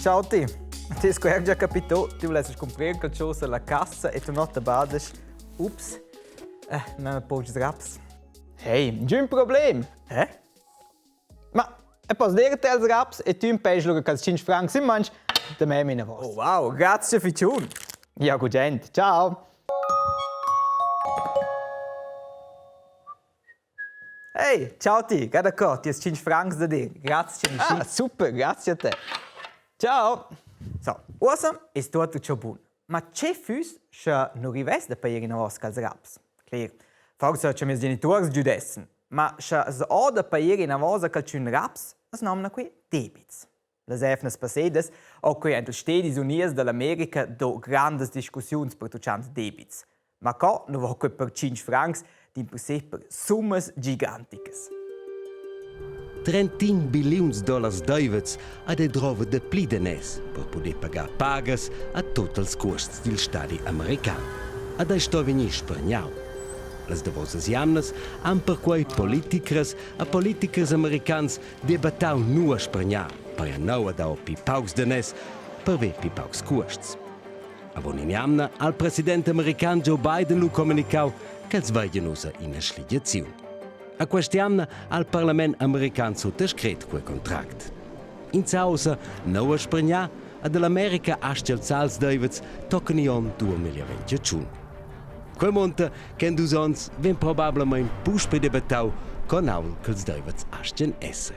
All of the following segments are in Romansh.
Ciao ti. Ti sco er già capito, ti volessi scoprire qualcosa alla cassa e tu not te bades. Ups. Non pochi raps. Hey, giun problem. Eh? Ma e poss dir te els raps e tu impegl lura quels 5 francs in manch da me mina vos. Oh wow, grazie ficiun. Ja, gugent. Ciao. Hey, ciao ti, guarda qua, ti has 5 francs da dir. Grazie. Ah, super, grazie a te. Ciao. So, uossa es tuot ciò bun. Ma che füss, sche nu rivess da pair inavos cals raps? Cler, forsa cha meis genituors giudessen, ma sche s'ho da pair inavos a qualchün raps, as nomna que debits. Las efnas passedas ho que ant ils Stedis Unies da l'America do grandas discussiuns pertuchant debits. Ma co nu vo que per 5 francs, dimpersè per summas giganticas. 31 billiuns dollars daivets ad ei drova dapli daners per puder pagar pagas a tut ils cuosts dil stadi american. Ad ei sto vegnir spargnau. Las davosas jamnas han perquei politicras e politichers americans debattau nua spargnar per nua dau pli paucs daners per ver pli paucs cuosts. Avon in'jamna ha il president american Joe Biden lu communicau ch'els veigien ussa ina schligiaziun. A quest'jamna ha il parlament american suttascret quei contract. Ins ha ussa nua spargnar ad l'America astga els als deivets tochen igl onn 2021. Quei munta che en dus onns vegn probablamein puspei debattau con ault ch'els deivets astgan esser.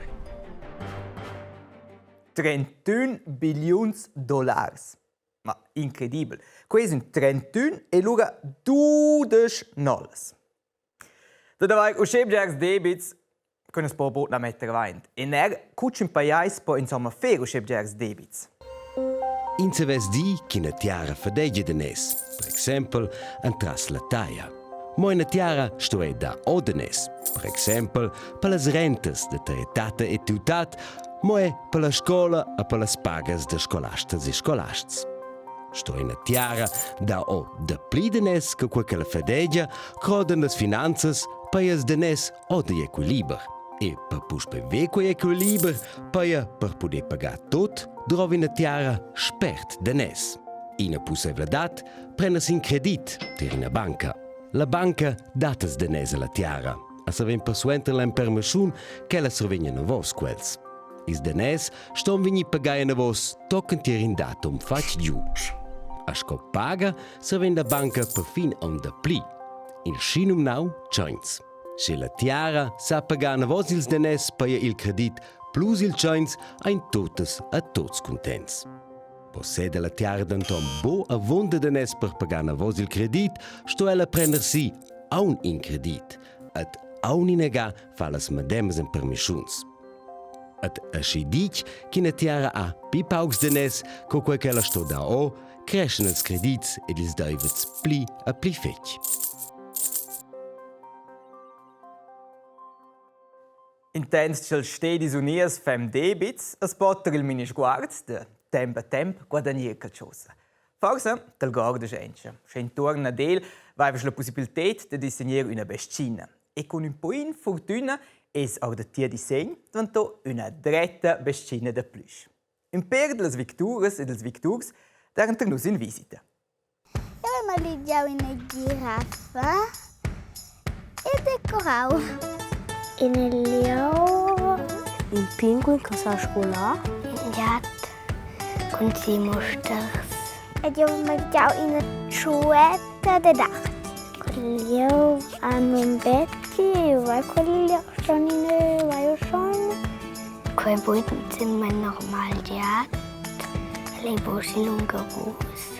31 billiuns dollars. Ma incredibel. Quei sun 31 e lura 12 nollas. Da avair uschè bgers debits ch'ün as po bod na metter aint. E neir cu ch'ün pajais po insomma fer uschè bgers debits. Ins savess dir ch'ina tiara fadegia daners, per exempel entras la taglia. Mo ina tiara sto ei dar o daners, per exempel per las rentas da tia tatta e tiu tat, mo er per la scola e per las pagas da scolastas e scolasts. Sto ina tiara dar o dapli daners che quei che la fadegia, crodan las finanzas, pajas daners o digl equiliber. E per puspei ver quei equiliber, paia per puder pagar tut, drova ina tiara spert daners. Ina pusseivladad prendas in credit tier ina banca. La banca dat els daners alla tiara, a saven persuenter l'empermischun ch'ella survegn anavos quels. Ils daners ston vegnir pagai anavos tochen tier in datum fatg giu. A sco paga survegn la banca perfin aunc dapli. Il schinumnau tscheins. Sche la tiara sa pagar anavos ils daners paia il credit plus il tscheins ein totas a tots cuntents. Posseda la tiara denton buc avunda daners per pagar anavos il credit, sto ella prender si aun in credit ed aun inaga fa las medemas empermischuns. Ed aschi ditg ch'ina tiara ha pli paucs daners co quei ch'ella sto dar o, creschan ils credits ed ils deivets pli e pli fetg. Intents cha'ls Stedis Unies fem debits as po tar il minisguard da temp a temp guadagner qualchosa. Forsa t'algordasch auncha, sche intuorn ad el vaivasch la pussibilted da disegner üna bes-china e cun ün poin furtüna es our da tia disegn dvanto üna dretta bes-china da plüsch. Ün pêr da las victuras e dals victurs daran tar nus in visita. Eu hai malegiau ina giraffa e decorau. Ina lieur. In pinguin che sa sgular. In giat cun si musters. Ed jeu hai malegiau ina tschuetta dad art. Quella lieur ha num Betty, eu vai quella lieur schon ina vai schon. Quei buc in normal giat. El ei buc lungerus.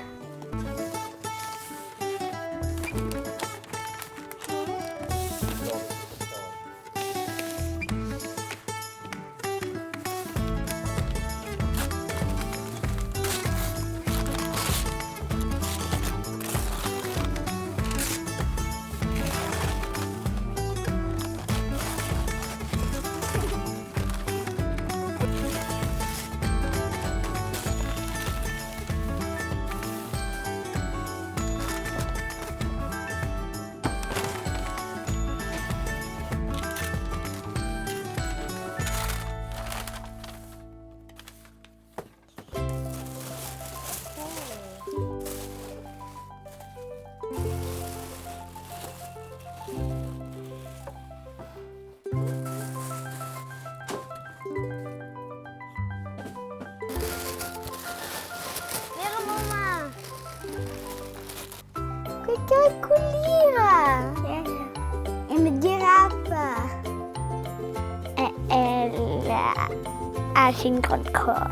Ella ha in grond cor.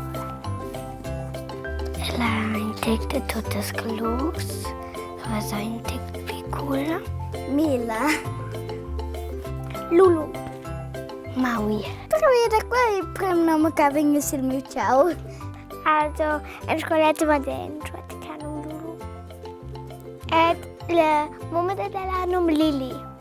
Ella ha in tec da tuttas colurs. Ella ha in tec pli coola. Mila. Lulu. Maui. Pervia da quei prem num che vegn sil miu tgau. Also, en scoletta va dentro num Lulu. Ed la mumma dad ella ha num Lili.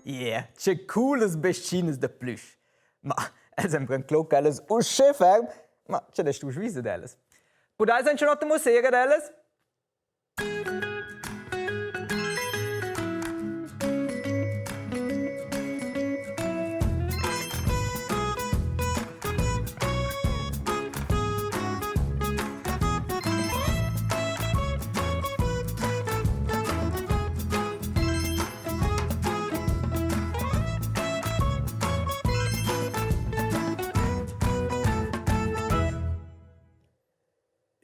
Yeah, che coolas beschinas da plüsch. Ma els empren clo ch'ellas uschè ferm, ma che dest tu svis ad ellas? Pudais anche not mussar ad ellas?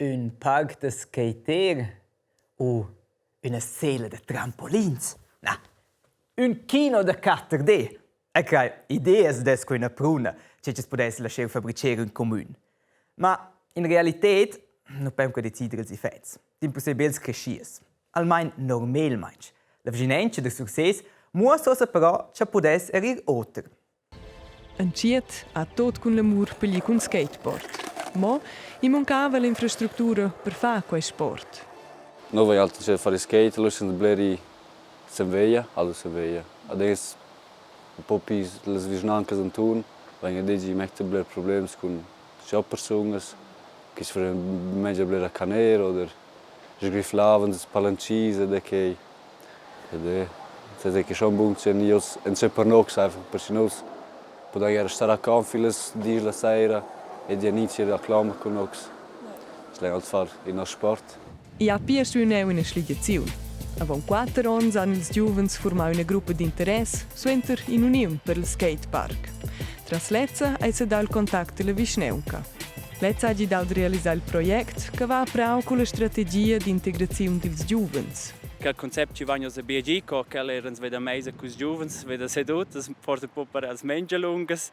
Ün parc da skater u üna sela da trampolins? Na, ün kino da 4D. E crai, ideas dess co üna pruna, che chi's pudess lascher fabricher ün cumün. Ma in realited nu pem que decider ils effets. D'impussibels creschias. Almain normalmaing. La vischinanza da success muossa uossa però cha pudess er ir oter. Entschiet ha tot cun l'amur per ir cun skateboard. Mo i mancava l'infrastructura per far quei sport. Nova altra fare skate, allora sono bleri sen veia, also sen veia. Adesso un po' più las vischnancas inturn vegn a mettere bler problems cun persunas che si farevan meglio bler a caner oder sgriflavan palanchis e da quei. Ed è sez che schon bun che nus en per nox einfach perche nus pudain era star a Canfilas dir la saira ed iniziar a clamar cun nox. Es halt far il nos sport. I ha pia stuiu ina schligiaziun. Avon quater onns han ils giuvens formau ina gruppa d'interess suenter in'uniun per il skatepark. Tras lezza ei sedau il contact dalla vischnaunca. Lezza ha gidau da realisar il project che va a prau culla strategia d'integraziun dils giuvens. Quel concept chi vain oz a BG, co ch'el eir ans veda meisa culs giuvens, veda sedutas, forsa po per els mengia lungas,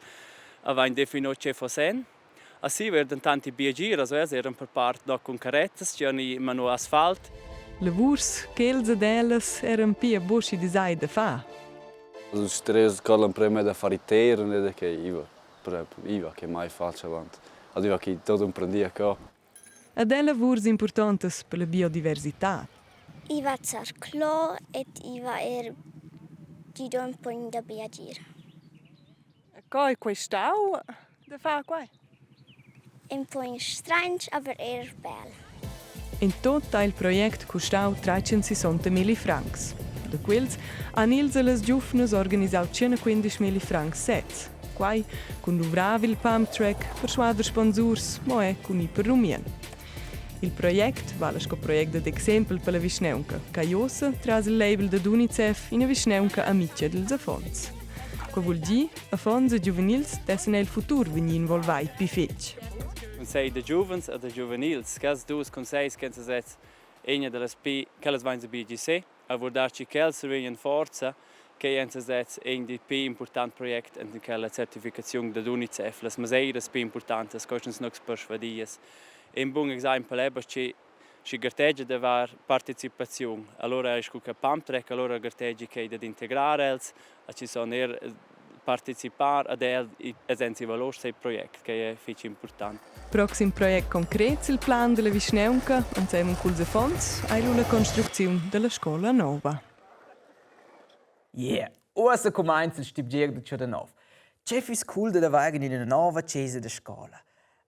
avain defino che fossen. A sì verdan tanti BG, also els eran per part da cun carrezzas, chi han i mano asfalt. Lavurs ch'els ed ellas eran pia buc schi disai da far. Il stress che l'emprema da far iter e che iva, per iva che mai faccio avant. Also iva che tot emprendia co. Ed è lavurs impurtontas per la biodiversitad. I va zarclà ed i va er gido ün pugn da biagir. Co è quei stau da far quei? Ün pugn stranch, aber eir bel. In tot ha il project custau 360 francs. Da quels han ils e las giuvnas organisau 115 francs sez. Quai cun luvrar il pump track, perschuader sponsurs, mo è cun ir per rumien. Il project vala sco project dad exempel per la vischnaunca, ch'ha ussa tras il label dad UNICEF ina vischnaunca amica dils affons. Quei vul dir, affons e giuvenils dessen el futur vegnir involvai pli fetg. Cunsegl da giuvens e da giuvenils, quels dus cunsegls ch'en sesez egna dallas pi, quellas vain BGC, a vurdar chi ch'els survegnan forza, quei ein sesez egn dil pli important project enten quella certificaziun dad UNICEF, las maseiras pli importantas, co ch'ins nocs perschuadias. In bun exaimpel è che schi gartegia da var participaziun, allora è scu che Pamtrek, allora gartegia quei dad integrar els, a ci son er participar ad el e senza valor sei project, che è fitg important. Proxim project concret sil plan dalla vischnaunca ensemen culs affons ei lu la construcziun dalla scola nova. Yeah, uossa cumainza il stibgier da Tschernov. Che füss cool dad avair in üna nova chesa da scola?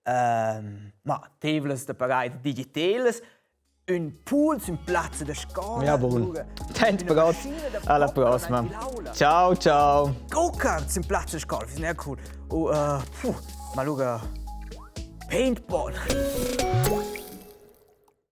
Ma tevlas da paraid digitelas, ün pool sün plazza da scola. Ja bun. Tant brot. Alla prossima. Ciao ciao. Go-kart sün plazza da scola, füss ner cool. U, puh, ma lura paintball.